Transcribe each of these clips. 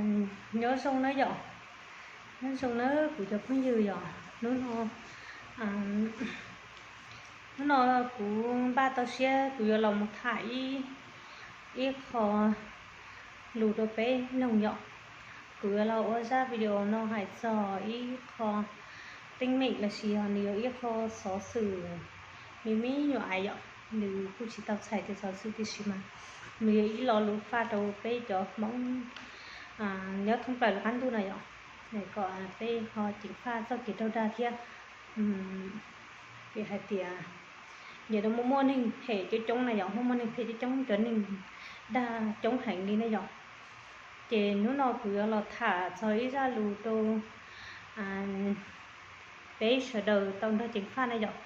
Nyob zoo na yom, nyob zoo na kuv cov phooj ywg yom, hnub no, hnub no kuv npaj tau siab kuv yuav los mus tham ib, ib qho lus rau peb mloog yom. Kuv yuav los ua zaj video no hais txog ib qho teeb meem los sis yog nws yog ib qho xov xwm me me nyuam ais yom, nws kuj tsis tau txhais tias xov xwm tiam sis mas nws yog ib lo lus faj rau peb cov Hmoob nyob thoob plaws lub qab ntuj no yom, kom peb ho ceev faj txoj kev raug dag thiab. Vim hais tias nyias muaj muaj neeg phem coob coob na yom, muaj muaj neeg phem coob coob, cov neeg dag coob heev li na yom. Ces hnub no kuv yuav los tham txog ib zaj lus rau peb sawv daws tau nrog ceev faj na yom.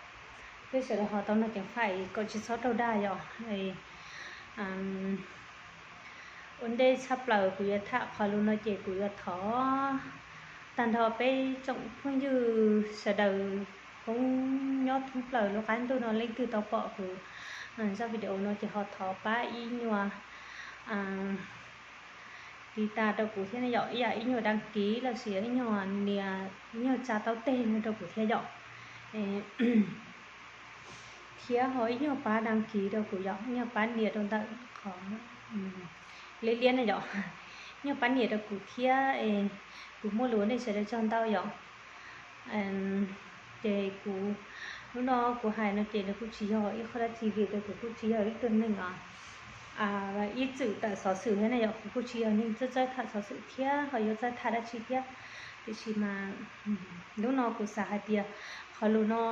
Peb sawv daws ho tau nrog ceev faj kom tsis txhob raug dag yom. Ua ntej tshaj plaws kuv yuav tham qhov lus no ces kuv yuav thov tag nrho peb tsoom phooj ywg sawv daws Hmoob nyob thoob plaws lub qab ntuj no leej twg tau pom kuv zaj video no ces ho thov pab ib nyuag tiv tas rau kuv thiab yom, ib yam ib nyuag đăng ký los sis ib nyuag nias, ib nyuag tsa tau teg no rau kuv thiab yom. Thiab ho ib nyuag pab đăng ký rau kuv yom, ib nyuag pab nias rau ntawm qhov liab liab na yom, ib nyuag pab nias rau kuv thiab es kuv muaj lus nej sawv daws tsaug ntau yom. Ces kuv, hnub no kuv hais no ces nws kuj tsis yog ib qho dab tsi vim tias kuv kuj tsis yog ib tug neeg ib txwm tawm xov xwm thiab na yom, kuv kuj tsis yog neeg txawj txawj tham xov xwm thiab ho yuav txawj tham dab tsi thiab. Tiam sis mas hnub no kuv xav hais tias qhov lus no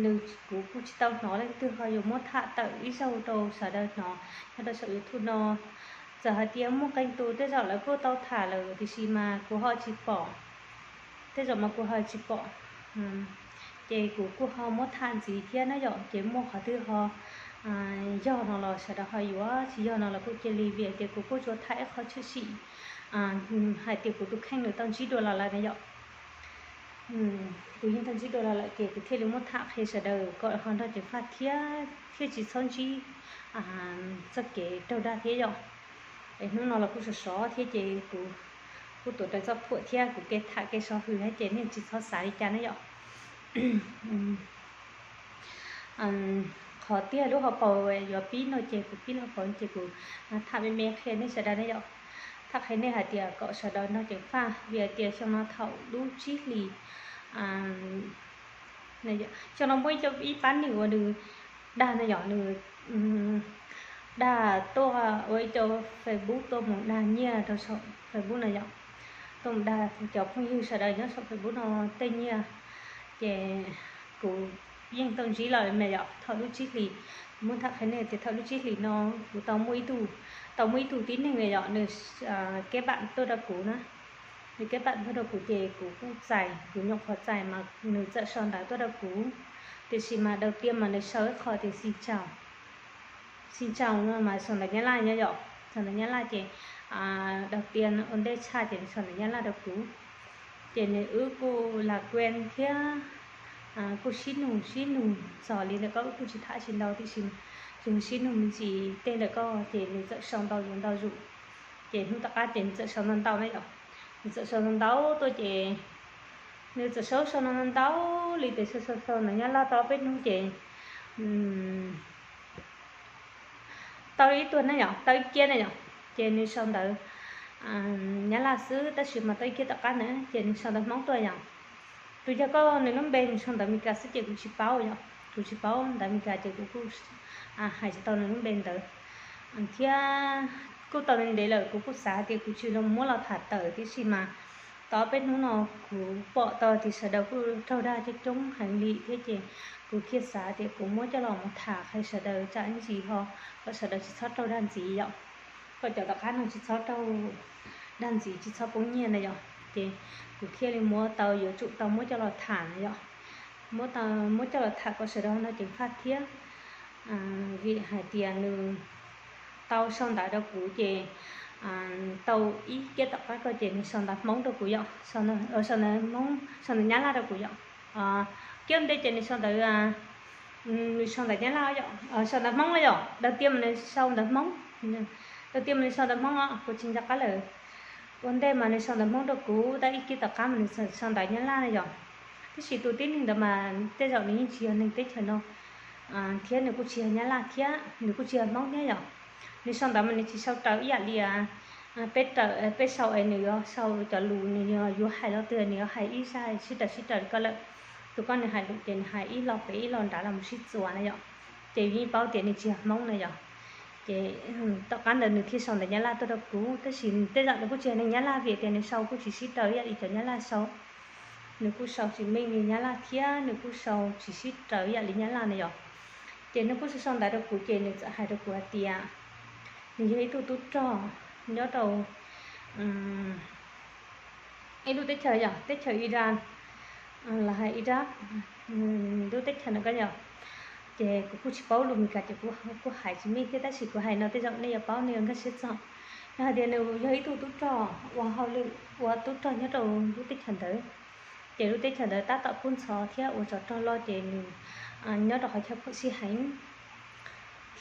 nws, kuv kuj tsis tau hnov leej twg ho yuav muab tham tawm ib zaug rau sawv daws hnov nyob rau saum YouTube no. Txawm hais tias muaj qee tus tej zaum lawv kuj tau tham lawm tiam sis mas kuv ho tsis pom, tej zaum mas kuv ho tsis pom. Ces kuv kuj ho muab tham ntxiv thiab na yom, ces muaj qhov twg ho yog no los sawv daws ho yuav, tsis yog no los kuj cia li, vim tias kuv kuj tsuas tham ib qho tshwm sim hais tias kuv tus kheej nws tau ntsib dua los lawm na yom. Kuv yeej tau ntsib dua los lawm ces kuv thiaj li muab tham qhia sawv daws kom ho nrog ceev faj thiab thiaj tsis txhob ntsib txoj kev raug dag thiab yom. Es hnub no los kuj sov sov thiab ces kuv kuj tuav rawv txoj phuam thiab kuv kev tham kev sov hwm thiab ces nej tsis txhob xav li cas na yom. Qhov tiag lub hauv paus yuav pib no ces kuv pib lub hauv paus ces kuv tham me me qhia nej sawv daws ne yom. Tham qhia nej hais tias kom sawv daws nrog ceev faj vim hais tias xyoo no thaum lub tsib hlis, xyoo no muaj ib pab neeg uas nws dag na yom, nws dag tuaj ua ib co Facebook tuaj mus dag nyiaj rau saum Facebook no yom. Tuaj mus dag cov phooj ywg sawv daws nyob saum Facebook no tej nyiaj. Ces kuv yeej tau ntsib los me yom, thaum lub tsib hlis, kuv muab tham qhia nej tias thaum lub tsib hlis no kuv tau muaj ib tug, tau muaj ib tug tib neeg na yom, nws kev pam tuaj rau kuv na. Nws kev pam tuaj rau kuv ces kuv kuj txais, kuv nyuam qhuav txais mas nws txawm sau ntawv tuaj rau kuv. Tiam sis mas đầu tiên mas nws sau ib qho tias xin chào, xin chào no mas sau ntawv Nyab Laj nyob yom, sau ntawv Nyab Laj ces đầu tiên ua ntej tshaj ces nws sau ntawv Nyab Laj rau kuv. Ces nws wb kuj làm quen thiab kuj sib nug sib nug txog li ntawm ko wb kuj tsis tham tsis ntau tiam sis yog sib nug me ntsis tej ntawm ko ces nws txawm sau ntau zuj ntau zuj. Ces hnub tom qab ces nws txawm sau ntau ntau na yom, nws txawm sau ntau ntau tuaj ces nws txawm sau sau ntau ntau li tes sau sau sau ntawv Nyab Laj tau peb hnub ces tau ib tuag na yom, tau ib kiab na yom, ces nws sau ntawv Nyab Laj xwb tab sis mas tau ib kiab tom qab na ces nws sau ntawv Hmoob tuaj yom. Tus yog koj nws lub npe nws sau ntawv Meskas xwb ces kuv tsis paub yom, kuv tsis paub ntawv Meskas ces kuv kuj hais tsis tau nws lub npe ntawd thiab kuj tau ntev lawm kuv kuj xav hais tias kuv tsis los muab los tham tawm tiam sis mas tau peb hnub no kuv pom tau tias sawv daws kuj raug dag coob coob heev li thiab ces kuv thiaj xav tias kuv muab coj los mus tham qhia sawv daws tsam ib ntsis ho kom sawv daws tsis txhob raug dag ntxiv yom, kom cov tom qab no tsis txhob raug dag ntxiv tsis txhob poob nyiaj na yom. Ces kuv thiaj li muab tau yuav tsum tau muab coj los tham na yom, muab, muab coj los tham kom sawv daws nrog ceev faj thiab. Vim hais tias nws tau sau ntawv rau kuv ces tau ib kiab tom qab ko ces nws sau ntawv Hmoob rau kuv yom, sau ntawv Hmoob, sau ntawv Nyab Laj rau kuv yom. Kiab ntej ces nws sau ntawv, nws sau ntawv Nyab Laj yom, sau ntawv Hmoob yom, đầu tiên mas nws sau ntawv Hmoob, đầu tiên mas nws sau ntawv Hmoob os, kuv tsis nco qab lawm. Ua ntej mas nws sau ntawv Hmoob rau kuv, tab ib kib tom qab mas nws sau ntawv Nyab Laj na yom. Tab sis tus tib neeg ntawd mas tej zaum nws yeej tsis yog neeg teb chaws no thiab nws kuj tsis yog Nyab Laj thiab nws kuj tsis yog Hmoob thiab yom. Nws sau ntawv mas nws tsis sau raws ib yam li peb raws, peb sau es nws yuav sau cov lus nws yuav hais los twg nws yuav hais ib zaj sib raws sib raws li ko lawm. Tus koj nws hais lus ces nws hais ib lo pem ib lo nrad los mus sib txuas na yom. Ces yeej paub tias nws tsis yog Hmoob na yom. Ces tom qab ntawd nws thiaj sau ntawv Nyab Laj tuaj rau kuv, tab sis tej zaum nws kuj tsis yog neeg Nyab Laj vim tias nws sau kuj tsis sib raws ib yam li cov Nyab Laj sau. Nws kuj sau tsis meej li Nyab Laj thiab nws kuj sau tsis sib raws ib yam li Nyab Laj na yom. Ces nws kuj sau sau ntawv rau kuv ces nws txawm hais rau kuv hais tias nws yog ib tug tub rog nyob rau ib lub teb chaws yom, teb chaws Iran, los hais Iraq, lub teb chaws no ko yom. Ces kuv kuj tsis paub lus Meskas ces kuv kuj hais tsis meej thiab tab sis kuv hais no tej zaum nej yuav paub nej yuav nkag siab txog. Nws hais tias nws yog ib tug tub rog ua hauj lwm ua tub rog nyob rau lub teb chaws ntawd. Ces lub teb chaws ntawd tab tom kub ntxhov thiab ua tsov rog loj ces nws nyob rau qhov chaw phom sij heev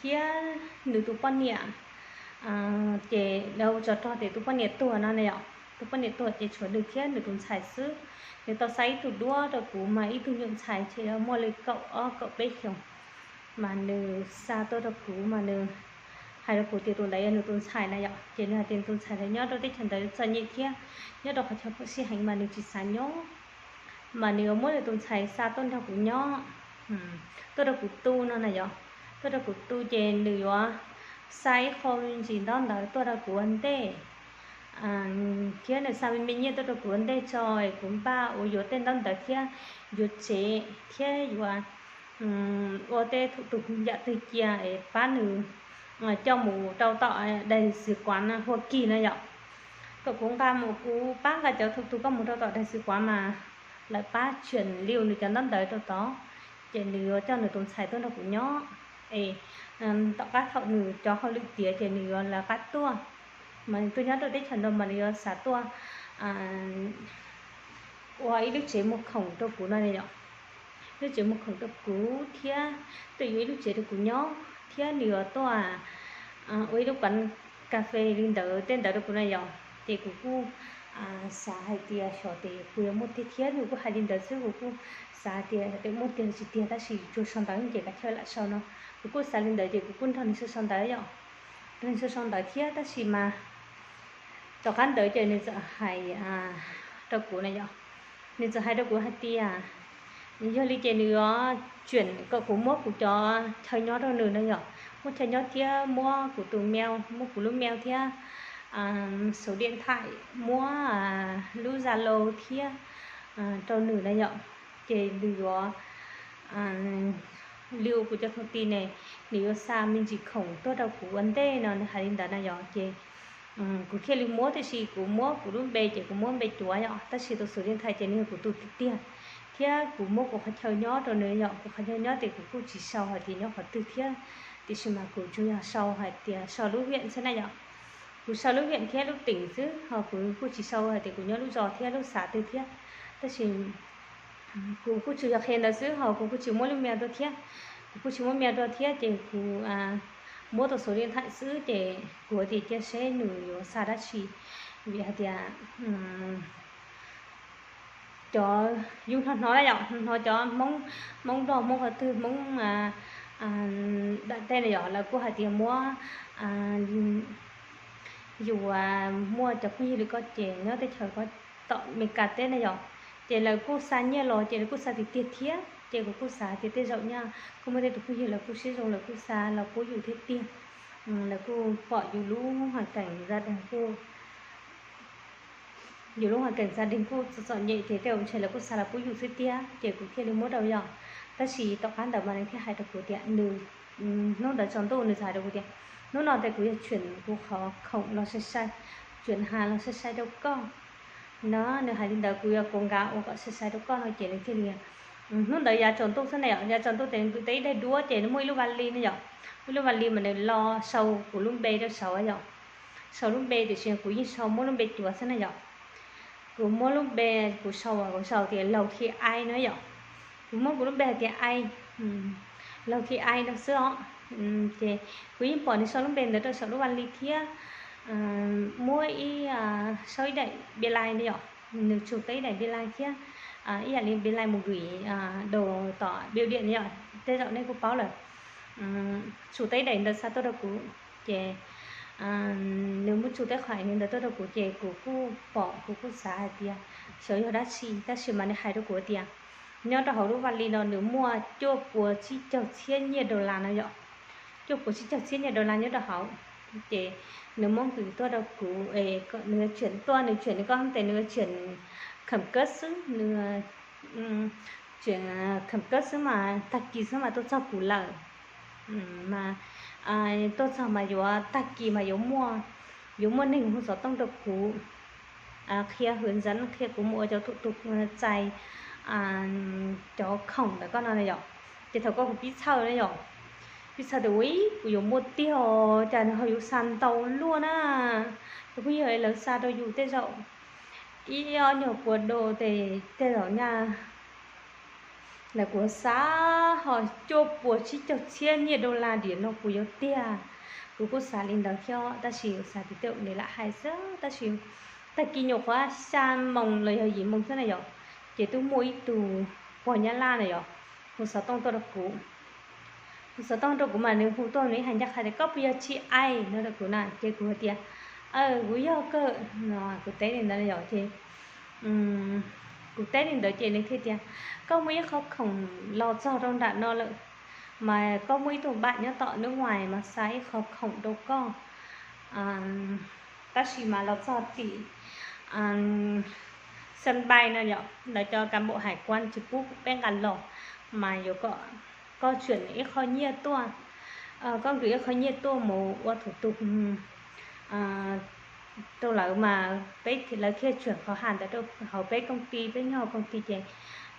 thiab nws tus poj niam ces ua tsov rog ces tus poj niam tuag no na yom. Tus poj niam tuag ces tshuav nws thiab nws tus ntxhais xwb. Nws tau xa ib tug duab rau kuv mas ib tug nyuam ntxhais ces muaj li kaum ob kaum peb xyoos, mas nws xa tuaj rau kuv mas nws hais rau kuv tias tus ntawd yog nws tus ntxhais na yom. Ces nws hais tias nws tus ntxhais ntawd nyob rau teb chaws ntawd txom nyem thiab nyob rau qhov chaw phom sij heev mas nws tsis xav nyob, mas nws yuav muab nws tus ntxhais xa tuaj nrog kuv nyob, tuaj rau kuv tu no na yom. Tuaj rau kuv tu ces nws yuav xa ib qho me ntsis ntaub ntawv tuaj rau kuv ua ntej thiab nws xa me me nyiaj tuaj rau kuv ua ntej tso es kuv npaj ua yuav tej ntaub ntawv thiab yuav tsev thiab yuav ua tej thaum tus yam twg cia es pab nws coj mus rau tom dais xwm kuav Hua Kis na yom. Kom kuv nqa mus, kuv pab nqa cov thaum tus koj mus rau tom dais xwm kuav mas lawv pab tseem liu nws cov ntaub ntawv rau tod, ces nws yuav coj nws tus ntxhais tuaj nrog kuv nyob es tom qab thaum nws cov hauj lwm tiav ces nws yuav lawv qab tuaj. Mas nws tuaj nyob rau teb chaws no mas nws yuav xav tuaj ua ib lub tsev muag khoom rau kuv no yom. Lub tsev muag khoom rau kuv thiab tuaj yuav ib lub tsev rau kuv nyob thiab nws yuav tuaj ua ib lub quán cà phê li ntawd tej ntawd rau kuv no yom. Ces kuv kuj xav hais tias xyov tias kuv yuav muaj tiag thiab nws kuj hais li ntawd xwb kuv kuj xav tias yog tias muaj tiag los tsis tiag tab sis tsuas sau ntawv ces kav tsij lam sau no. Kuv kuj xav li ntawd ces kuv kuj nrog nws sau sau ntawv yom. Nrog nws sau sau ntawv thiab tab sis mas tom qab ntawd ces nws txawm hais rau kuv na yom. Nws txawm hais rau kuv hais tias yog li ces nws yuav tseem kom kuv muab kuv cov chaw nyob rau nws na yom. Muab chaw nyob thiab muab kuv tus mail, muab kuv lub mail thiab số điện thoại, muab lub Zalo thiab rau nws na yom. Ces nws yuav li ua kuv cov thông tin ne, nws yuav xa me ntsis khoom tuaj rau kuv ua ntej no, nws hais li ntawd na yom. Ces kuv thiaj li muab, tiam sis kuv muab kuv lub npe ces kuv muab npe cuav yom, tab sis tus số điện thoại ces nws yog kuv tus tiag tiag, thiab kuv muab kuv qhov chaw nyob rau nws yom. Kuv qhov chaw nyob ces kuv kuj tsis sau hais tias nyob qhov twg thiab, tiam sis mas kuv tsuas yog sau hais tias sau lub huyện xwb na yom. Kuv sau lub huyện thiab lub tỉnh xwb ho kuv kuj tsis sau hais tias kuv nyob lub zos thiab lub xã twg thiab. Tab sis kuv kuj tsuas yog qhia ntawd xwb ho kuv kuj tsis muab lub mail rau thiab. Kuv kuj tsis muab mail rau thiab ces kuv muab tus số điện thoại xwb ces kuv tias cia seb nws yuav xa dab tsi, vim hais tias cov yus hnov hnov na yom, hnov cov Hmoob, Hmoob Nplog, Hmoob qhov twg, Hmoob daim teb na yom, lawv kuj hais tias muab yus muaj cov phooj ywg li ko ces nyob teb chaws ko tom Meskas teb na yom, ces lawv kuj xa nyiaj los ces lawv kuj xa tiag tiag thiab. Ces kuv kuj xav tias tej zaum nyaj kuj muaj tej tus phooj ywg lawv kuj siab zoo lawv kuj xa los pub yus thiab tiag. Lawv kuj pom yus lub hoàn cảnh gia đình kuj yus lub hoàn cảnh gia đình kuj txom txom nyem ces tej zaum ntshe lawv kuj xa los pub yus xwb tiag, ces kuv thiaj li muab rau yom. Tab sis tom qab ntawd mas nws thiaj hais rau kuv tias nws, hnub ntawd tsaus ntuj nws txawm hais rau kuv tias hnub no ces kuv yog chuyển kuv qhov khoom los sai sai, chuyển hàng los sai sai rau koj no. Nws hais li ntawd kuv yog kuv nqa ua kom sai sai rau koj no ces nws thiaj li, hnub ntawd yav tsaus ntuj xwb na yom, yav tsaus ntuj ces nws tau ib daim duab ces nws muaj ib lub vali na yom, muaj ib lub vali mas nws los sau kuv lub npe rau saud yom, sau lub npe tiam sis kuv yeej sau muab lub npe cuav xwb na yom. Kuv muab lub npe, kuv sau, kuv sau tias Laug Thi Ai no yom. Kuv muab kuv lub npe hais tias Ai, Laug Thi Ai no xwb os. Ces kuv yeej pom nws sau lub npe ntawd rau saum lub vali thiab. muab ib, sau ib daim bi lais ne yom, nws tsum tau ib daim bi lais thiab ib yam li bi lais mus gửi đồ tom biêu điện ne yom, tej zaum nej kuj paub lawm. Tsum tau ib daim ntawd xa tuaj rau kuv, ces nws muab tsum tau qhov ntawd tuaj rau kuv ces kuv kuj pom, kuv kuj xav hais tias xyov yog dab tsi, tab sis mas nws hais rau kuv tias nyob rau hauv lub vaj li no nws muaj cuaj puas tsib caug txhiab nyiaj dollar no yom. Cuaj puas tsib caug txhiab nyiaj dollar nyob rau hauv. Ces nws muab gửi tuaj rau kuv, nws tseem tuaj, nws tseem, nws koj tes nws tseem kham kab xwb, nws tseem kham kab xwb mas tag kis xwb mas tuaj txog kuv lawm. Mas tuaj txog mas yuav tag kis mas yuav muaj, yuav muaj neeg hu xov tooj rau kuv, qhia hướng dẫn, qhia kuv mus ua cov thủ tục txais cov khoom ntawm koj no na yom. Ces thaum koj kuv pib txhawj na yom, pib txhawj tias ua ib kuv yuav muaj tiag os, cas nws ho yuav xa ntau luaj na. Tus phooj ywg, lawv xa rau yus tej zaum ib ob nyuag puas đô ces tej zaum nyaj lawv kuv xa ho cuaj puas tsib caug txhiab nyiaj dollar diam no puas yuav tiag. Kuv kuj xav li ntawd thiab tab sis kuv xav tias tej zaum nws lam hais xwb, tab sis tag kis nyuam qhuav xya moos los yog yim moos xwb na yom, ces twb muaj ib tug pog Nyab Laj na yom, hu xov tooj tuaj rau kuv. Hu xov tooj rau kuv mas nws hu tuaj nws hais ncaj qha tias koj puas yog Tsis Ais no rau kuv na, ces kuv hais tias kuv yog kawg no, kuv teb li ntawd na yom, ces kuv teb li ntawd ces nws thiaj tias koj muaj ib qho khoom los txog rau nram no lawm, mas koj muaj ib tug npam nyob tom nước ngoài mas xa ib qho khoom rau koj, tab sis mas los txog tim sân bay no yom, lawv cov cán bộ hải quan tsis pub peb nqa los, mas yuav kom koj chuyển ib qho nyiaj tuaj, koj gửi ib qho nyiaj tuaj mus ua thủ tục rau lawv mas peb, lawv thiaj chuyển qhov hàng ntawd rau hauv peb công ty, peb nyob hauv công ty ces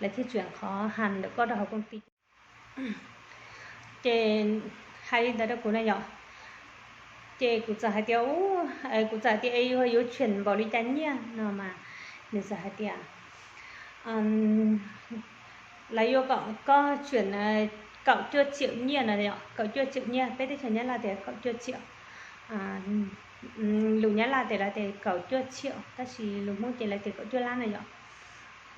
lawv thiaj chuyển qhov hàng ntawm koj rau hauv công ty. Ces hais li ntawd rau kuv na yom, ces kuv txawm hais tias, kuv txawm hais tias es yuav chuyển npaum li cas nyiaj no mas nws txawm hais tias lawv yuav kom koj chuyển kaum cuaj triệu nyiaj no yom, kaum cuaj triệu nyiaj, peb teb chaws Nyab Laj tias kaum cuaj triệu. Lus Nyab Laj tias lawv tias kaum cuaj triệu, tab sis lus Hmoob ces lawv tias kaum cuaj lab na yom.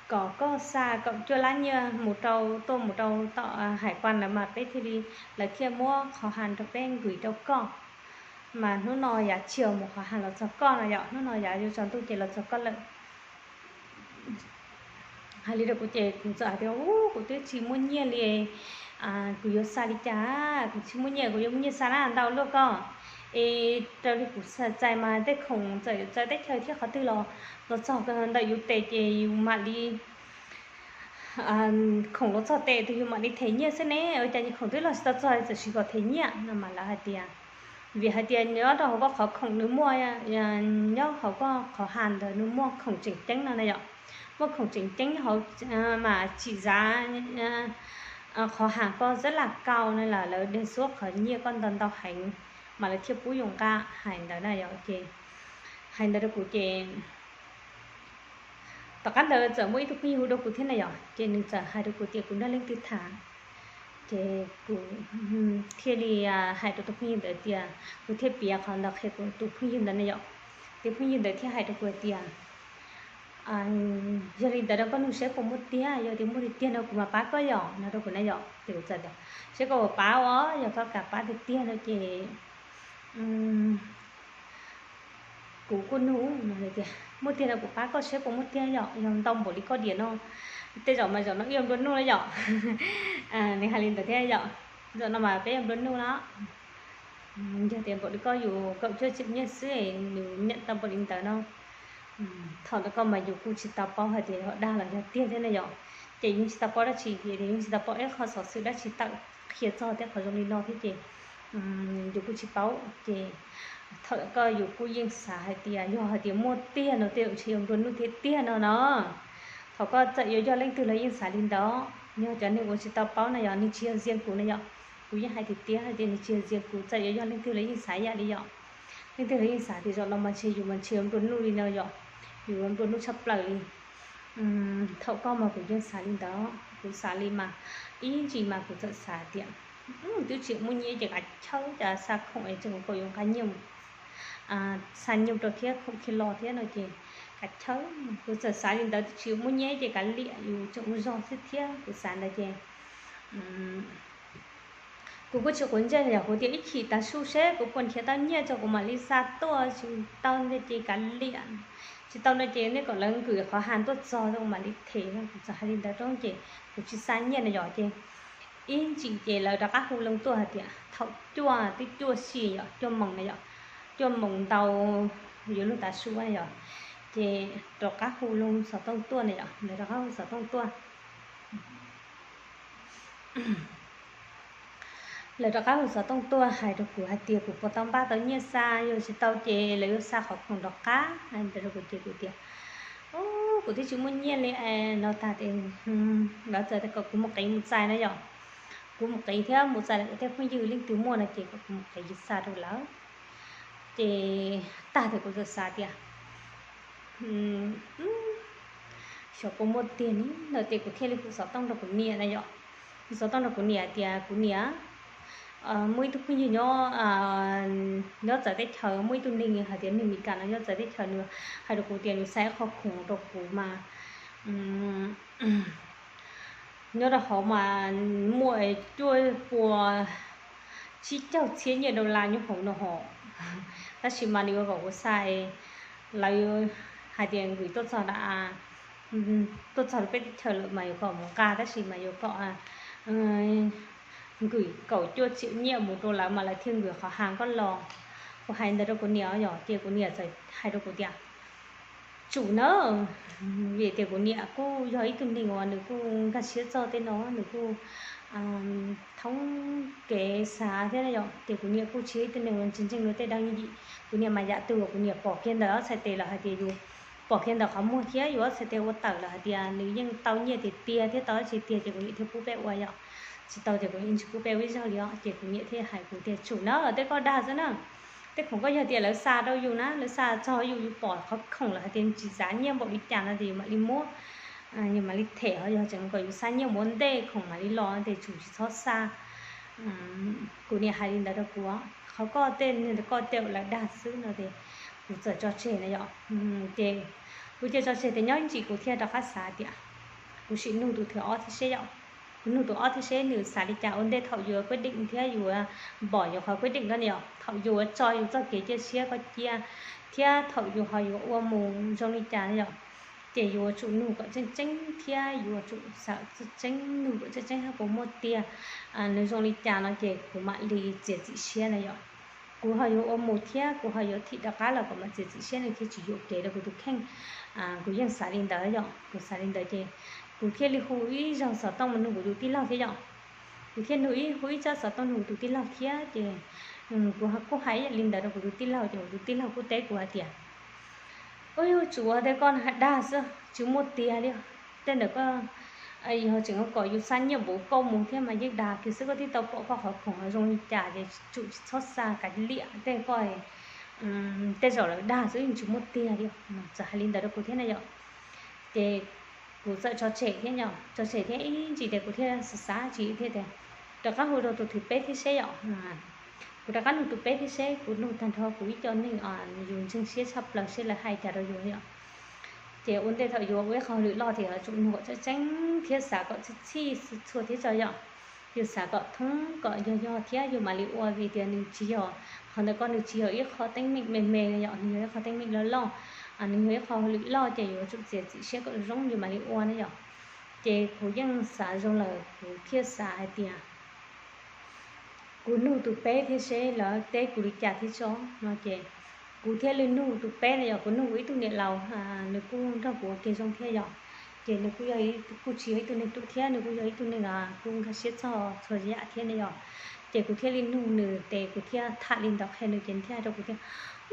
Kom koj xa kaum cuaj lab nyiaj mus rau, tuaj mus rau tom hải quan lawv mas peb thiaj li, lawv thiaj muab qhov hàng rau peb gửi rau koj. Mas hnub no yav chiều mus qhov hàng los txog koj no yom, hnub no yav yuav tsaus ntuj ces los txog koj lawm. Hais li rau kuv ces kuv txawm hais tias u, kuv twb tsis muaj nyiaj li, kuv yuav xa li cas, kuv tsis muaj nyiaj, kuv yuav muaj nyiaj xa na ntau luaj koj. Es raws li kuv txais mas tej khoom txawm txawv teb chaws thiab qhov twg los, los txog ntawm yus tes ces yus mam li, khoom los txog tes tus yus mam li them nyiaj xwb ne, ua cas khoom twb los tsis tau txog txawm sis kom them nyiaj no mas lawv hais tias, vim hais tias nyob rau hauv koj qhov khoom nws muaj, nyob hauv koj qhov hàng ntawd nws muaj khoom tseem ceeb no na yom, muaj khoom tseem ceeb hauv, mas trị giá qhov hàng koj rất là cao no lawm, lawv đề xuất qhov nyiaj koj ntau ntau heev, mas lawv thiaj pub yus nqa hais ntawd na yom. Ces hais ntawd rau kuv ces tom qab ntawd txawm muaj ib tug phooj ywg hu rau kuv thiab na yom, ces nws txawm hais rau kuv tias kuv nrog leej twg tham. Ces kuv thiaj li hais rau tus phooj ywg ntawd tias, kuv thiaj piav qhov ntawd qhia kuv tus phooj ywg ntawd na yom. Tus phooj ywg ntawd thiaj hais rau kuv tias, yog li ntawd rau koj nug seb puas muaj tiag, yog tias muaj tiag tiag no kuv mam pab koj yom no rau kuv na yom. Ces kuv txawm tias seb koj puas pab os, yog koj kam pab tiag tiag no ces kuv kuj nug no tias muaj tiag no kuv pab koj seb puas muaj tiag yom, yog ntau npaum li koj diam no, tej zaum mas zaum no wb yuav nplua nuj na yom. Nws hais li ntawd thiab yom, zaum no mas peb yuav nplua nuj na. Yog tias npaum li koj yus kaum cuaj triệu nyiaj xwb nws nyeem tau npaum li ntawd no, thaum ntawd koj mas yus kuj tsis tau paub hais tias yog dag los yog tiag thiab na yom. Ces yeej tsis tau paub dab tsi, yeej tsis tau paub ib qho xov xwm dab tsi tawm qhia txog tej qhov zoo li no thiab ces yus kuj tsis paub. Ces thaum koj yus kuj yeej xav hais tias yog hais tias muaj tiag no tej zaum ntshe yuav nplua nuj tiag tiag no no. Thaum koj txawm yuav yog leej twg los yeej xav li ntawd, yog cov neeg uas tsis tau paub na yom, nws tsis yog riêng kuv na yom. Kuv yeej hais tiag tiag hais tias nws tsis yog riêng kuv, txawm yuav yog leej twg los yeej xav ib yam li yom. Leej twg los yeej xav tias zaum no mas ntshe yus mas ntshe yuav nplua nuj li no yom, yus yuav nplua nuj tshaj plaws li. Thaum koj mas kuv yeej xav li ntawd, kuv xav li mas ib ntsis mas kuv txawm xav tias twb tsis muaj nyiaj ces kav chawb cas xa khoom es tseem kom yus nqa nyiaj mus xa nyiaj rau thiab khoom kiag los thiab no ces kav chawj, kuv txawm xav li ntawd twb tsis muaj nyiaj ces kav liam yus tseem ua zog xwb thiab kuv xav ntawd ces kuv kuj tsis quav ntsej yog kuv tias ib chim tav su seb kuv puas nrhiav tau nyiaj tso kuv mam li xa tuaj, tsis tau ntag ces kav liam, tsis tau no ces nej kom lawv nkwm qhov ha tuaj txog kuv mam li them no, kuv txawm hais li ntawd rau ces kuv tsis xa nyiaj no yom ces ib ntsis ces lawv rov qab hu loo tuaj hais tias thaum cuaj twb cuaj xis yom, cuaj moos na yom, cuaj moos ntau yuav luag tav su na yom, ces rov qab hu loo xov tooj tuaj na yom, lawv rov qab hu xov tooj tuaj. Lawv rov qab hu xov tooj tuaj hais rau kuv hais tias kuv puas tau npaj tau nyiaj xa, yog tsis tau ces lawv yuav xa qhov khoom rov qab. Hais ntawd rau kuv ces kuv tias, kuv twb tsis muaj nyiaj li no tag ces lawv txawm kom kuv mus qiv mus txais na yom, kuv mus qiv thiab mus txais lawv tej phooj ywg leej twg muaj no ces kom kuv mus qiv xa rau lawv. Ces tag ces kuv txawm xav tias xyov puas muaj tiag ni no ces kuv thiaj li hu xov tooj rau kuv niam na yom. Hu xov tooj rau kuv niam tias kuv niam, muaj ib tug phooj ywg nyob, nyob txawv teb chaws, muaj ib tug neeg hais tias neeg Meskas no nyob txawv teb chaws nws hais rau kuv tias nws xa ib qho khoom rau kuv mas nyob rau hauv mas muaj cuaj puas tsib caug txhiab nyiaj dollar nyob hauv no hos, tab sis mas nws yuav kom kuv xa, lawv hais tias nkwm tuaj txog, tuaj txog rau peb teb chaws lawm mas yuav kom mus nqa, tab sis mas yuav kom nkwm kaum cuaj txhiab nyiaj mus rau lawv mas lawv thiaj nkwm qhov ha koj los. Kuv hais ntawd rau kuv niam yom, ces kuv niam txawm hais rau kuv tias tsum na, vim tias kuv niam kuj yog ib tug neeg uas nws kuj nkag siab txog tej no, nws kuj thoob kev xav thiab yom, ces kuv niam kuj tsis yog ib tug neeg uas ntseeg ntseeg luag tej dab yim. Kuv niam mas yam twg uas kuv niam pom kiag ntawm ob txhais tes lawm hais tias yus pom kiag ntawm qhov muag thiab yus ob txhais tes ua tawm lawm hais tias nws yeej tau nyiaj tiag tiag thiab tau dab tsi tiag ces kuv niam thiaj pub peb ua yom, tsis tau ces kuv niam tsis pub peb ua ib zaug li os. Ces kuv niam thiaj hais kuv tias tsum na, tej koj dag xwb na, tej khoom koj yog tias lawv xa rau yus na, lawv xa txog yus, yus pom qhov khoom lawm hais tias tsis xav nyiaj npaum li cas no ces yus mam li muab, yus mam li them, ho yog tseem kom yus xa nyiaj mus ua ntej khoom mam li los ces tsum tsis txhob xa. Kuv niam hais li ntawd rau kuv, qhov koj tej neeg koj tej lawv dag xwb no ces kuv txawm tso tseg na yom. Ces kuv cia tso tseg ces nyob ib ntsis kuv thiaj rov qab xav tias kuv sim nug tus thib ob thiab seb yom, kuv nug tus ob thiab seb nws xav li cas ua ntej thaum yus ua kuab deem thiab yus pom yus qhov kuab deem ko ne yom, thaum yus ua tso yus txoj kev cia siab ko cia thiab thaum yus ho yuav ua mus zoo li cas ne yom. Ces yuav tsum nug kom tseeb tseeb thiab yuav tsum xav tseeb, nug kom tseeb tseeb hab puas muaj tiag, nws zoo li cas no ces kuv mam li txiav txim siab na yom. Kuv ho yuav ua mus thiab kuv ho yuav thim rov qab los kom mam txiav txim siab nws thiaj tsis yuam kev rau kuv tus kheej. Kuv yeej xav li ntawd yom, kuv xav li ntawd ces kuv thiaj li hu ib zaug xov tooj mus nug kuv tus tij laug thiab yom. Kuv thiaj nug ib, hu ib tsab xov tooj nug kuv tus tij laug thiab ces kuv kuj hais ib yam li ntawd rau kuv tus tij laug ces kuv tus tij laug kuj teb kuv hais tias, ua yog tsuav tej koj dag xwb tsis muaj tiag li. Tej ntawd koj yog tseem kom yus xa nyiaj npaum koj mus thiab mas yeej dag kiag xwb, koj twb tau pom koj qhov khoom zoo li cas ces tsum tsis txhob xa, kav liam tej koj tej zaum lawv dag xwb yeej tsis muaj tiag li. Txawm hais li ntawd rau kuv thiab na yom. Ces kuv txawm tso tseg thiab yom, tso tseg thiab ib ntsis ces kuv thiaj xav xav tsis thiab tias rov qab hu rau tus thib peb thiab seb yom. Kuv rov qab nug tus peb thiab seb, kuv nug tag nrho kuv ib co neeg yus ntseeg siab tshaj plaws seb lawv hais cas rau yus yom. Ces ua ntej thaum yus ua ib qho hauj lwm loj ces yuav tsum nug kom tseeb tseeb thiab xav kom txhij txhij txhua thiab tso yom. Yus xav kom thoob kom yog yog thiab yus mam li ua, vim tias nws tsis yog, qhov ntawd koj nws tsis yog ib qho teeb meem me me yom, nws yog ib qho teeb meem loj loj, nws yog ib qho hauj lwm loj ces yuav tsum txiav txim siab kom zoo yus mam li ua na yom. Ces kuv yeej xav zoo lawm kuv thiaj xav hais tias kuv nug tus peb thiab seb lawv teb kuv li cas thiab tso no ces kuv thiaj li nug tus peb na yom, kuv nug kuv ib tug niam laus, nws kuj nrog kuv ua ke zoo thiab yom. Ces nws kuj yog, kuj tsis yog ib tug neeg ruam thiab nws kuj yog ib tug neeg kuj nkag siab txog txhua yam thiab ne yom. Ces kuv thiaj li nug nws ces kuv thiaj tham li ntawd qhia nws ces nws thiaj hais rau kuv tias,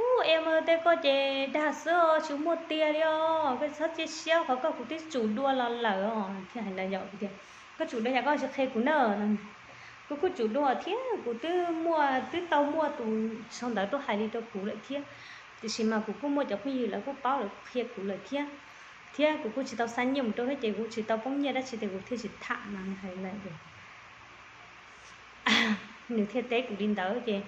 ub, es mas tej koj ces dag xwb tsis muaj tiag li os, koj txhob cia siab, qhov koj kuv twb tsum dua los lawm os. Thiaj hais ntawd yom, kuv tias koj tsum dua yam koj tsis qhia kuv na. Kuv kuj tsum dua thiab kuv twb muaj, twb tau muaj tus sau ntawv tuaj hais li rau kuv lawm thiab, tiam sis mas kuv kuj muaj cov phooj ywg lawv kuj paub lawv kuj qhia kuv lawm thiab, thiab kuv kuj tsis tau xa nyiaj mus rau thiab ces kuv tsis tau poob nyiaj dab tsi ces kuv thiaj tsis tham no, nws hais li ntawd ces nws thiaj teb kuv li ntawd ces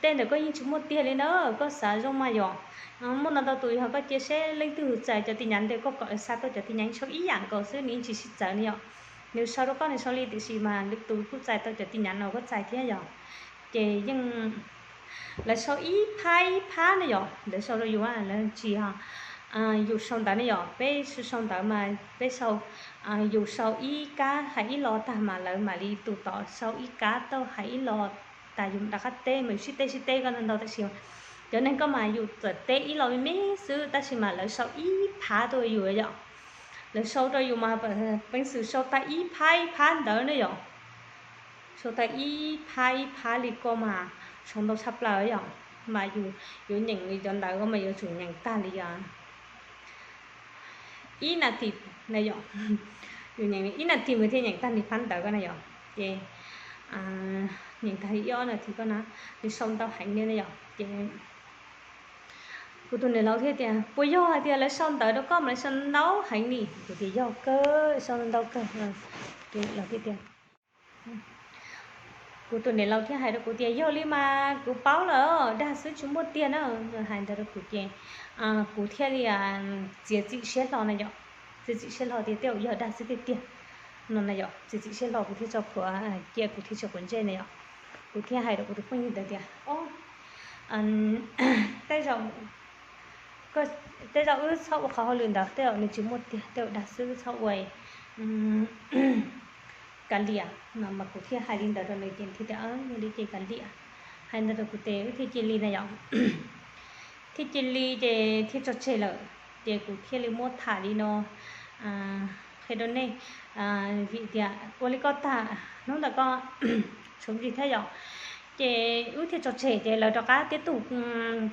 Tej ntawm koj yeej tsis muaj tiag li na, koj xav zoo mas yom. Muaj ntau ntau tus yog koj cia seb leej twg txais cov tin nhắn ntawd koj kom lawv xa tuaj cov tin nhắn sau ib yam nkaus xwb, nws yeej tsis sib txawv ne yom. Nws sau rau koj nws sau li tiam sis mas lwm tus kuj txais tau cov tin nhắn uas koj txais thiab yom. Ces yeej lawv sau ib phab ib phab ne yom, lawv sau rau yus lawv tsis yog yus sau ntawv ne yom, peb sau ntawv mas peb sau, yus sau ib kab hais ib lo tag mas lawv mam li tus tom sau ib kab tuaj hais ib lo, tas yus rov qab teb mas yus sib teb sib teb koj ntau ntau tab sis cov neeg koj mas yus txawm teb ib lo me me xwb tab sis mas lawv sau ib phab tuaj yus yom. Lawv sau rau yus mas peev xwm sau tag ib phab ib phab ntawd ne yom. Sau tag ib phab ib phab li ko mas sau ntau tshaj plaws yom. Mas yus yuav nyeem li cov ntawv ko mas yuav tsum nyeem tag li ib nas this na yom. Yus nyeem ib nas this mas thiaj nyeem tag li phab ntawv ko na yom. Ces nyeem tag li ib ob nas this ko na, nws sau ntau heev li na yom. Ces kuv tus niam laus thiaj tias puas yog hais tias lawv sau ntawv rau koj mas lawv sau ntau heev li? Kuv tias yog kawg, sau ntau kawg. Ces lawv thiaj tias, kuv tus niam laus thiaj hais rau kuv tias yog li mas kuv paub lawm, dag xwb tsis muaj tiag na. Hais ntawd rau kuv ces kuv thiaj li txiav txim siab hlo na yom. Txiav txim siab hlo tias tej zaum yog dag xwb tiag tiag no na yom. Txiav txim siab hlo kuv thiaj tso plhuav cia kuv thiaj tsis quav ntsej na yom. Kuv thiaj hais rau kuv tus phooj ywg ntawd tias, o, tej zaum, tej zaum wb txhob ua qhov hauj lwm ntawd, tej zaum nws tsis muaj tiag, tej zaum dag xwb, wb txhob ua kav liam no. Mas kuv thiaj hais li ntawd rau nws ces thiaj tias yog li ces kav liam. Hais ntawd rau kuv ces wb thiaj cia li na yom. Thiaj cia li ces thiaj tso tseg lawm. Ces kuv thiaj li muab tham li no qhia rau nej, vim tias ua li koj tag hnub ntawd koj tshuav ntsis thiab yom. Ces wb thiaj tso tseg ces lawv rov qab tib tug,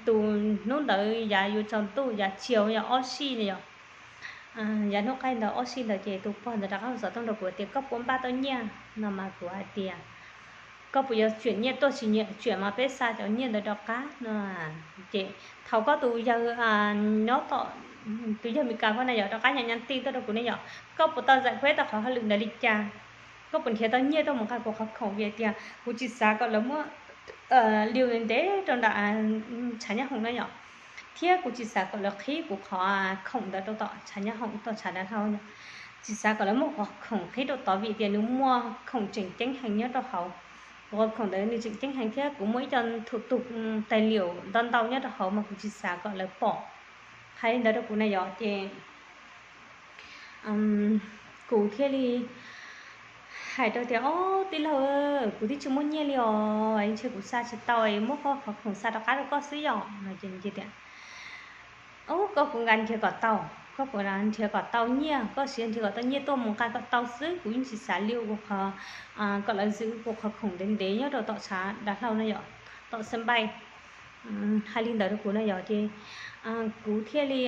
tus hnub ntawd yav yuav tsaus ntuj yav chiaus yog ob sij na yom. Yav hnub qaij ntawd ob sij ntawd ces tus pog ntawd rov qab hu xov tooj rau kuv tias koj puas npaj tau nyiaj no mas kuv hais tias koj puas yuav tsuam nyiaj tuaj tsis nyiam tsuam mas peb xa cov nyiaj ntawd rov qab no. Ces thaum koj tus yawg nyob tom, tus yawg Meskas ko na yom rov qab nyob nyob tij tuaj rau kuv ne yom, koj puas tau zais peb tau qhov hauj lwm ntawd li cas? Koj puas nrhiav tau nyiaj tuaj mus nqa kuv qhov khoom? Vim tias kuv tsis xav kom lawv muab liu ntev rau nram tshav nyab hoom na yom, thiab kuv tsis xav kom lawv qhib kuv qhov khoom ntawd rau tom tshav nyab hoom tom tshav dav hlau yom. Tsis xav kom lawv muab qhov khoom qhib rau tod vim tias nws muaj khoom tseem ceeb heev nyob rau hauv. Kuv qhov khoom ntawd nws tseem ceeb heev thiab kuv muaj ib co thaum tus tais liam ntau ntau nyob rau hauv mas kuv tsis xav kom lawv pom. Hais li ntawd rau kuv na yom ces kuv thiaj li hais rau tias, ob, tij laug, kuv twb tsis muaj nyiaj li os, ntshe kuv xa tsis tau, muab koj qhov khoom xa rov qab rau koj xwb yom no. Ces tias, o, koj puas nqa nrhiav kom tau, koj puas nrhiav kom tau nyiaj, koj siv nrhiav kom tau nyiaj tuaj mus nqa kom tau xwb, kuv yeej tsis xav li ua kuv qhov, kom lawv zwm kuv qhov khoom ntev ntev nyob rau tom tshav dav hlau na yom, tom xab npaij. Hais li ntawd rau kuv na yom ces kuv thiaj li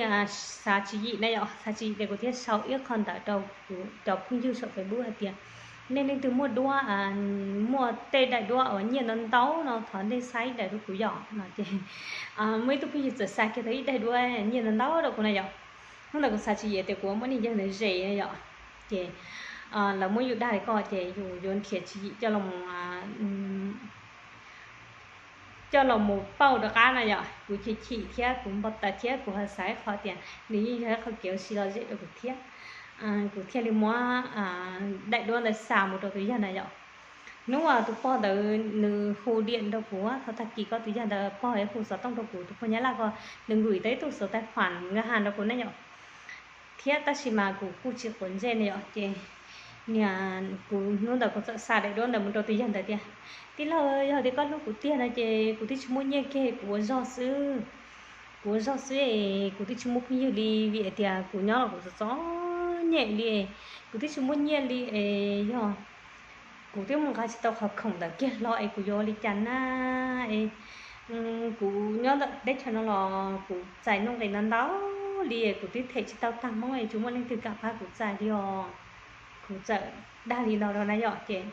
xav tswv yim na yom, xav tswv yim tias kuv thiaj sau ib qho ntawd rau kuv cov phooj ywg saum Facebook hais tias nej leej twg muaj duab, muaj tej daim duab uas nyiaj ntau ntau no thov nej xa ib daim rau kuv yom no. Ces muaj ib tug phooj ywg txawm xa kiag tau ib daim duab nyiaj ntau ntau rau kuv na yom. Hnub ntawd kuv xav tswv yim tias kuv muab niag yawg ntawd zes na yom, ces lawv muab yus dag li ko ces yus yuav nrhiav tswv yim coj los mus coj los mus pauj rov qab no yom. Kuv chim chim thiab kuv npau taws thiab kuv ho xav ib qho tias nws yeej yog ib qho kev ua si lom zem rau kuv thiab. Kuv thiaj li muab daim duab ntawd xa mus rau tus yawg na yom. Hnub uas tus pog ntawd nws hu diam rau kuv, thaum tag kis ko tus yawg ntawd pog hu xov tooj rau kuv, tus pog Nyab Laj ko, nws nkwm tau ib tug xov tais pham nkaj ha rau kuv ne yom. Thiab tab sis mas kuv kuj tsis quav ntsej ne yom, ces niag kuv hnub ntawd kuv txawm xa daim duab ntawd mus rau tus yawg ntawd tias, tij laug, yog tias koj hlub kuv tiag no ces kuv twb tsis muaj nyiaj kiag, kuv ua zog xwb. Kuv ua zog xwb es kuv twb tsis muaj phooj ywg li vim tias kuv nyob los kuv txom txom nyem li, kuv twb tsis muaj nyiaj li es yog kuv twb mus nqa tsis tau qhov khoom ntawd kiag hlo es kuv yuav ua li cas na. Es kuv nyob ntawm teb chaws no los kuv txais nuj nqis ntau ntau li, kuv twb them tsis tau tag hmoob es tsis muaj leej twg kam pab kuv txais li os. Kuv txawm dag li no rau na yom, ces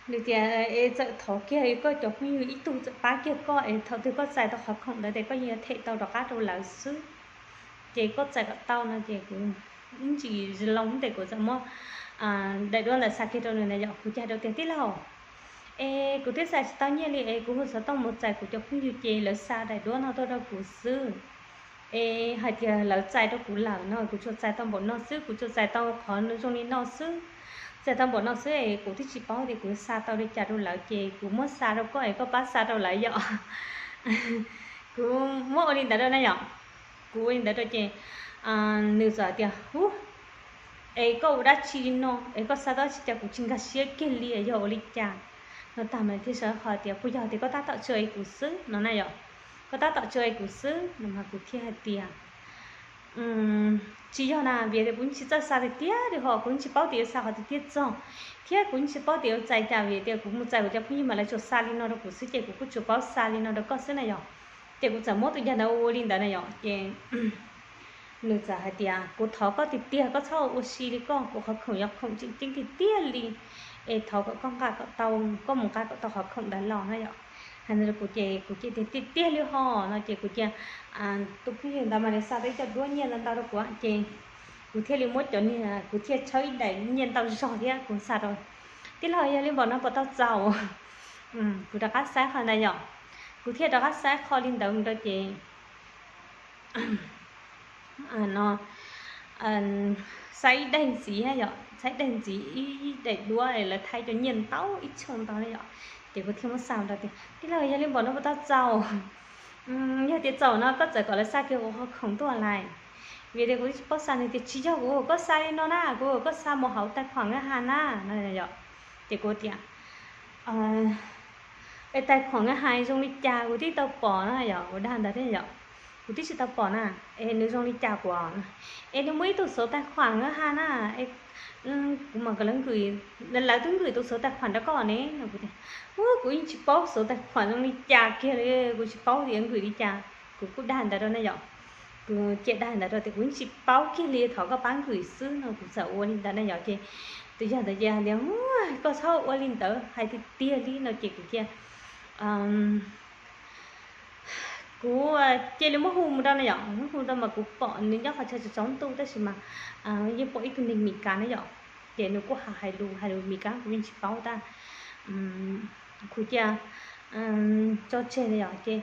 nws tias es txawm thov kiag koj cov phooj ywg ib tug txawm pab kiag koj es thaum twg koj txais tau qhov khoom ntawd ces koj yeej yuav them tau rov qab rau lawv xwb. Ces koj txais kom tau no ces kuv ib ntsis zoo loo tes kuv txawm muab daim duab ntawd xa kiag rau nws na yom, kuv cia rau tias tij laug, Es kuv twb xa tsis tau nyiaj li es kuv hu xov tooj mus txais kuv cov phooj ywg ces lawv xa daim duab no tuaj rau kuv xwb. Es hais tias lawv txais rau kuv lawm no kuv tsuas txais tau npaum no xwb, kuv tsuas txais tau qhov zoo li no xwb, txais tau npaum no xwb es kuv twb tsis paub tias kuv xa tau li cas rau lawv ces kuv muab xa rau koj es koj pab xa rau lawv yom. Kuv muab ua li ntawd rau na yom, kuv ua li ntawd rau ces nws txawm tias, Ub, es koj ua dab tsi li no es koj xa tau dab tsi cas kuv tsis nkag siab kiag li, yog ua li cas? No tag mas thiaj sawv qhov tias, Puas yog tias koj tab tom tso es kuv xwb? No na yom, koj tab tom tso es kuv xwb no mas kuv thiaj hais tias, Tsis yog na, vim tias kuv yeej tsis txawj xa tiag tiag li ho kuv yeej tsis paub tias yuav xa qhov tiag tiag txog, thiab kuv yeej tsis paub tias yuav txais cas vim tias kuv mus txais kuv cov phooj ywg mas lawv tsuas xa li no rau kuv xwb ces kuv kuj tsuas paub xa li no rau koj xwb na yom. Ces kuv txawm muab tus yag ntawd ua li ntawd na yom ces nws txawm hais tias, Kuv thov koj tiag tiag koj txhob ua si li koj, kuv qhov khoom yog khoom tseem ceeb tiag tiag li, es thov kom koj nqa kom tau, koj mus nqa kom tau qhov khoom ntawd los na yom. Hais ntawd rau kuv ces kuv cia tias, Tiag tiag li ho? No ces kuv cia, tus phooj ywg ntawd mas nws xa tau ib co duab nyiaj ntau ntau rau kuv ces kuv thiaj li muab cov niag, kuv thiaj tshawb ib daim nyiaj ntau zog thiab kuv xa rau, Tij laug, yog li npaum no puas tau txaus? Kuv rov qab saib qhov ntawd yom, kuv thiaj rov qab saib qhov li ntawd rau ces no xa ib daim ntxiv yom, xa ib daim ntxiv ib daim duab lawv thaij cov nyiaj ntau ib txheej ntau na yom. Ces kuv thiaj muab xa rau tias, Tij laug, yog li npaum no puas tau txaus? Yog tias txaus no koj txawm kom lawv xa kiag kuv qhov khoom tuaj lais, vim tias kuv twb tsis paub xa. Nws tias, Tsis yog kuv kom koj xa li no na, kuv kom koj xa mus hauv tais khuam nkaj ha na, no yom. Ces kuv tias, Es tais khuam nkaj ha zoo li cas kuv twb tau pom na yom, kuv dag ntawd thiab yom. Kuv twb tsis tau pom na, es nws zoo li cas kuv, es nws muaj ib tug xauv tais khuam nkaj ha na, kuv mam kom lawv nkws, lawv twb nkws tus xauv tais khuam rau koj ne. No kuv tias, Ub, kuv yeej tsis paub xauv tais khuam zoo li cas kiag li, kuv tsis paub tias nkws li cas. Kuv kuj dag ntawd rau na yom, kuv cia dag ntawd rau tias kuv yeej tsis paub kiag li, thov koj pab nkws xwb no. Kuv txawm ua li ntawd na yom ces tus yog ntawd ces hais tias, Koj txhob ua li ntawd, hais tiag tiag li no ces kuv cia kuv cia li muab hu mus rau na yom, muab hu rau mas kuv pom nws nyob qhov chaw tsaus ntuj tab sis mas yeej pom ib tug neeg Mis Kas na yom, ces nws kuj hais lus, hais lus Mis Kas kuv yeej tsis paub tab. Kuv cia tso tseg na yom ces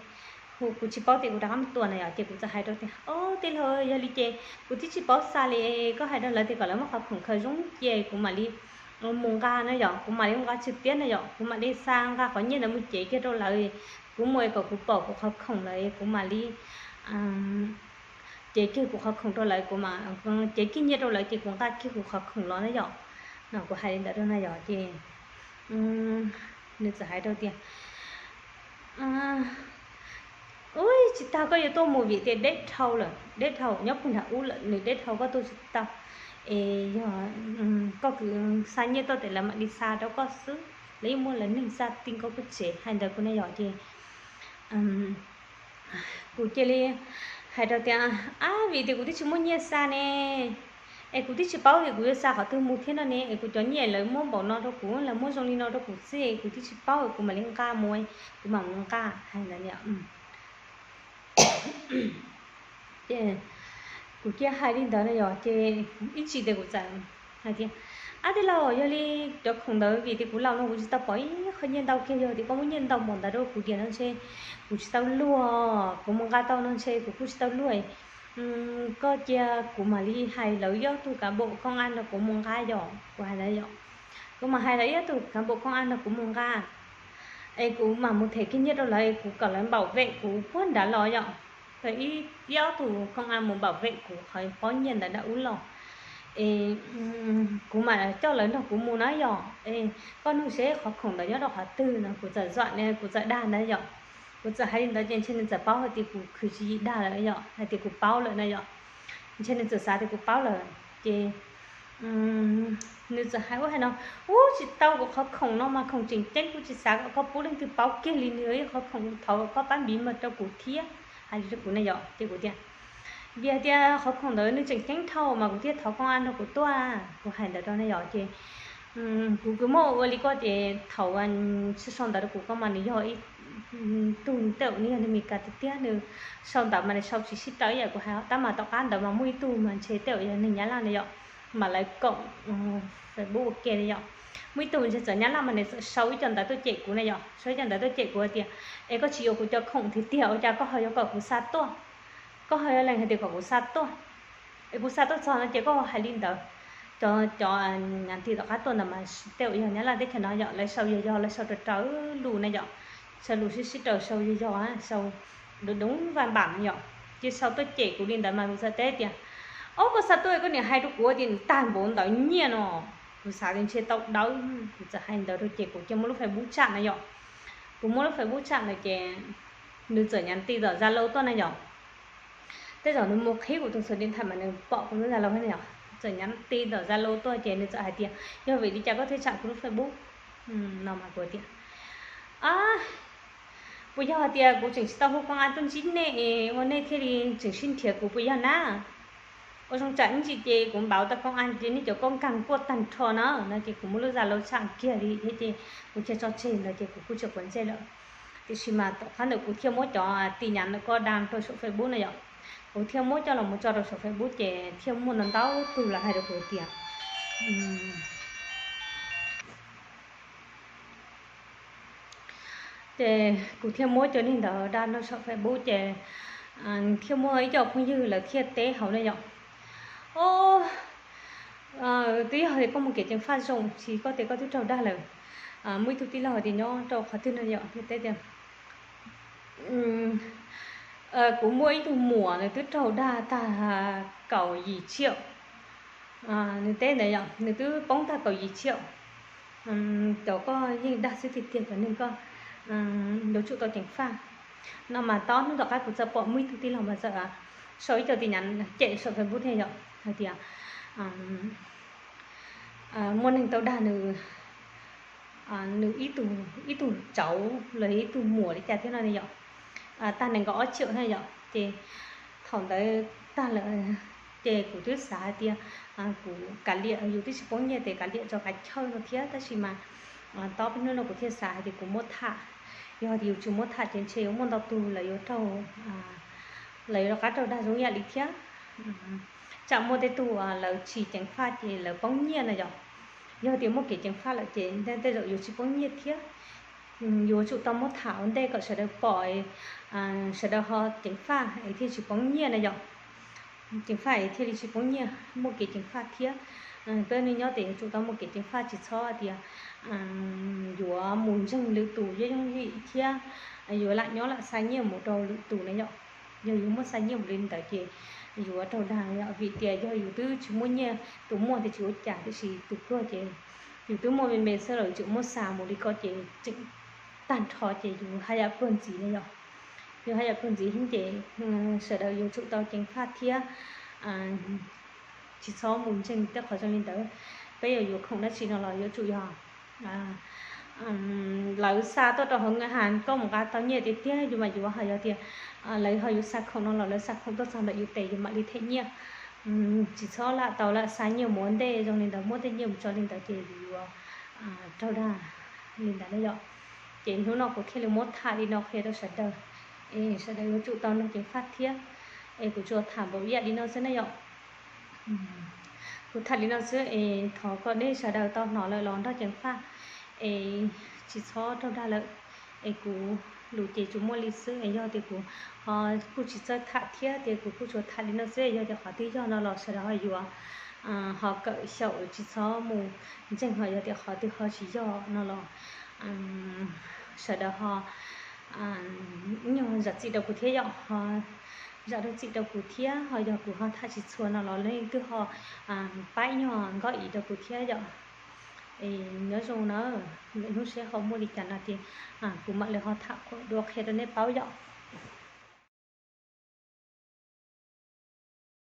kuv tsis paub tias kuv rov qab mus tua na yom ces kuv txawm hais rau tias, Ob, tij laug, yog li ces kuv twb tsis paub xa li, koj hais rau lawv tias kom lawv muab qhov khoom khaws zoo ces kuv mam li mus nqa na yom, kuv mam li mus nqa tswv tiab na yom, kuv mam li xa nqa qhov nyiaj ntawd mus cev kiag rau lawv, kuv mus es kom kuv pom kuv qhov khoom lawm kuv mam li cev kiag kuv qhov khoom rau lawv, kuv mam cev kiag nyiaj rau lawv ces kuv nqa kiag kuv qhov khoom los na yom. No kuv hais li ntawd rau na yom ces nws txawm hais rau tias, Ub, tsis tau, koj yuav tuaj mus vim tias deb dhau lawm, deb dhau nyob puag nram ub lawm, nws deb dhau koj tuaj tsis tau. Es yog koj kwv xa nyiaj tuaj tes lawv mam li xa rau koj xwb, lawv yeej muaj lawv neeg xa ti nkaus koj tsev. Hais ntawd kuv na yom ces kuv cia li hais rau tias, Ab, vim tias kuv twb tsis muaj nyiaj xa ne, es kuv twb tsis paub tias kuv yuav xa qhov twg mus thiab no ne, es kuv cov nyiaj lawv muab npaum no rau kuv, lawv muab zoo li no rau kuv xwb, kuv twb tsis paub, kuv mam li nqa mus, kuv mam mus nqa. Hais ntawd ces kuv cia hais li ntawd na yom ces ib tsis tias kuv txawm hais tias, Ab, tij laug, yog li cov khoom ntawd vim tias kuv laus no kuv tsis tau pom ib qho nyiaj ntau kiag, yog tias koj muab nyiaj ntau npaum ntawd rau kuv tiam no ntshe kuv tsis tau luag, kuv mus nqa tau no ntshe kuv kuj tsis tau luag. Koj cia kuv mam li hais lawv ib ob tug kav npaum koob aj nrog kuv mus nqa yom, kuv hais ntawd yom. Kuv mam hais lawv ib ob tug kav npaum koob aj nrog kuv mus nqa, es kuv mam mus them kiag nyiaj rau lawv, kuv kom lawv npaum vem kuv puag nrad los yom. Ib ob tug koob aj mus npaum vem kuv qhov pob nyiaj ntawd nram ub los, es kuv mam coj lawv nrog kuv mus na yom. Es koj nug seb qhov khoom ntawd nyob rau qhov twg no, kuv txawm zam, kuv txawm dag ntawd yom. Kuv txawm hais li ntawd ces ntshe nws txawm paub hais tias kuv khwv tsis yim dag lawm yom, hais tias kuv paub lawm na yom. Ntshe nws txawm xav tias kuv paub lawm ces nws txawm hais ub hais no, Ub, tsis tau, kuv qhov khoom no mas khoom tseem ceeb, kuv tsis xav kom koj pub leej twg paub kiag li, nws yog ib qhov khoom, thov kom koj pab npiv mas rau kuv thiab. Hais li rau kuv na yom ces kuv tias, Vim hais tias qhov khoom ntawd nws tseem ceeb dhau mas kuv thiaj thov koob aj nrog kuv tuaj, kuv hais ntawd rau na yom ces kuv kuj muab ua li koj ces thaum sau ntawv rau kuv koj mas nws yog ib tug tej zaum nws yog neeg Mes Kas tiag tiag, nws sau ntawv mas nws sau tsis sib raws ib yam kuv hais, tab mas tom qab ntawd mas muaj ib tug mas ntshe tej zaum yog neeg Nyab Laj na yom, mas lawv koom Facebook ua ke na yom. Muaj ib tug ntshe txawm Nyab Laj mas nws txawm sau ib co ntawv tuaj cem kuv na yom, sau ib co ntawv tuaj cem kuv hais tias, es koj tsis yuav kuv cov khoom tiag tiag ua cas koj ho yuav kom kuv xa tuaj, koj ho yuav lees hais tias kom kuv xa tuaj, es kuv xa tuaj txog no ces koj hais li ntawd. Cov, cov nyab tij tom qab tuaj ntawd mas tej uas yog Nyab Laj teb chaws no yom, lawv sau yog yog lawv sau raws raws lus na yom, sau lus sib sib raws, sau yog yog, sau đúng đúng văn bản na yom, ces sau tuaj cem kuv li ntawd mas kuv txawm teb tias, ob, koj xa tuaj koj niam hais rau kuv tias nws tag npaum ntawd nyiaj no, kuv xav tias ntshe tau dawb, kuv txawm hais ntawd rau ces kuv cia muab lub Facebook tsam na yom, kuv muab lub Facebook tsam na ces nws txawm nyab tij tom Zalo tuaj na yom. Tej zaum nws mus qhib kuv tus số điện thoại mas nws pom kuv lub Zalo na yom, txawm nyab tij tom Zalo tuaj ces nws txawm hais tias, yog vim li cas koj thiaj tsam kuv lub Facebook no mas kuv tias, puas yog hais tias kuv tseem tsis tau hu công an tuaj ntsib nej ua nej thiaj li tseem sib nrhiav kuv puas yog na? Ua zoo tsam ib ntsis ces kuv npau tau công an ces nej cov koj nkeeg kuaj tag nrho na no ces kuv muab lub Zalo tsam kiag li thiab ces kuv cia tso tseg ntawd ces kuv kuj tsis quav ntsej lawm. Tiam sis mas tom qab ntawd kuv thiaj muab cov tin nhắn ntawm koj đăng rau saum Facebook na yom, kuv thiaj muab coj los mus tso rau saum Facebook ces thiaj muaj ntau ntau tus los hais rau kuv tias, ces kuv thiaj muab cov neeg ntawd đăng rau saum Facebook ces thiaj muaj ib co phooj ywg lawv thiaj teb hauv na yom, o, twb yog tias koj mus kev ceev faj zoo tsis koj tias koj twb raug dag lawm. Muaj ib tug tij laug tias nyob rau qhov twg no yom, thiaj teb tias, kuv muaj ib tug muam nws twb raug dag tag kaum yim triệu. Nws teb ntawd yom, nws twb poob tag kaum yim triệu. Cov koj yeej dag xwb tiag tiag, cov neeg koj yuav tsum tau ceev faj. No mas tau hnub tom qab kuv txawm pom muaj ib tug tij laug mas txawm sau ib co tin nhắn cem saum Facebook thiab yom, hais tias muaj neeg tau dag nws, nws ib tug, ib tug tsauv los ib tug muam li cas thiab no ne yom, tag nees nkaum ob triệu thiab yom. Ces thaum ntawd tag lawm ces kuv twb xav hais tias kuv kav liam, yus twb tsis poob nyiaj ces kav liam tso kav chawj no thiab, tab sis mas tau peb hnub no kuv thiaj xav hais tias kuv muab tham. Yog tias yus tsis muab tham ces ntshe yuav muaj ntau tug lawv yuav raug, lawv yuav rov qab raug dag zoo yam li thiab. Tsam muaj tej tug lawv tsis ceev faj ces lawv poob nyiaj na yom. Yog tias muaj kev ceev faj lawm ces tej zaum yuav tsis poob nyiaj thiab. Yuav tsum tau muab tham ua ntej kom sawv daws pom, sawv daws ho ceev faj es thiaj tsis poob nyiaj na yom. Ceev faj es thiaj li tsis poob nyiaj, muaj kev ceev faj thiab. Peb neeg nyob ces yuav tsum tau muaj kev ceev faj, tsis txhob tias yuav mus ntseeg lwm tus yooj yooj yim thiab yuav lam nyob lam xa nyiaj mus rau lwm tus na yom. Yog yus muab xa nyiaj mus li ntawd ces yuav raug dag yom, vim tias yog yus twb tsis muaj nyiaj, tus muaj ces tsis ua cas, tiam sis tus pluag ces yus twb muaj me me xwb los tseem muab xa mus li ko ces tseem tag nrho ces yus haj yam pluag ntxiv na yom. Yus haj yam pluag ntxiv heev ces sawv daws yuav tsum tau ceev faj thiab tsis txhob mus ntseeg tej qhov zoo li ntawd. Peb yuav yuav khoom dab tsi no los yuav tsum yog lawv xa tuaj rau hauv ngân hàng, koj mus nqa tau nyiaj tiag tiag yus mam yuav, ho yog tias lawv ho yuav xa khoom no los lawv xa khoom tuaj txog ntawm yus tes yus mam li them nyiaj. Tsis txhob lam tau lam xa nyiaj mus ua ntej zoo li ntawd, muab tej nyiaj mus tso li ntawd ces yus yuav raug dag li ntawd na yom. Ces hnub no kuv thiaj li muab tham li no qhia rau sawv daws, es sawv daws yuav tsum tau nrog ceev faj thiab. Es kuv tsuas tham npaum ib yam li no xwb na yom. Kuv tham li no xwb es thov kom nej sawv daws tau hnov lawm los nrog ceev faj es tsis txhob raug dag lawm. Es kuv lus ces tsuas muaj li xwb es yog tias kuv ho kuj tsis txawj tham thiab ces kuv kuj tsuas tham li no xwb. Yog tias qhov twg yog no los sawv daws ho yuav ho kawm xyaum, tsis txhob mus ntseeg, ho yog tias qhov twg ho tsis yog no los sawv daws ho ib nyuag zam txim rau kuv thiab yom, ho zam rau txim rau kuv thiab, ho yog kuv ho tham tsis txhua no los leej twg ho pab ib nyuag nkauj ib rau kuv thiab yom. Es nyob zoo na, lwm hnub seb ho muaj li cas no ces kuv mam li ho tham dua qhia rau nej paub yom.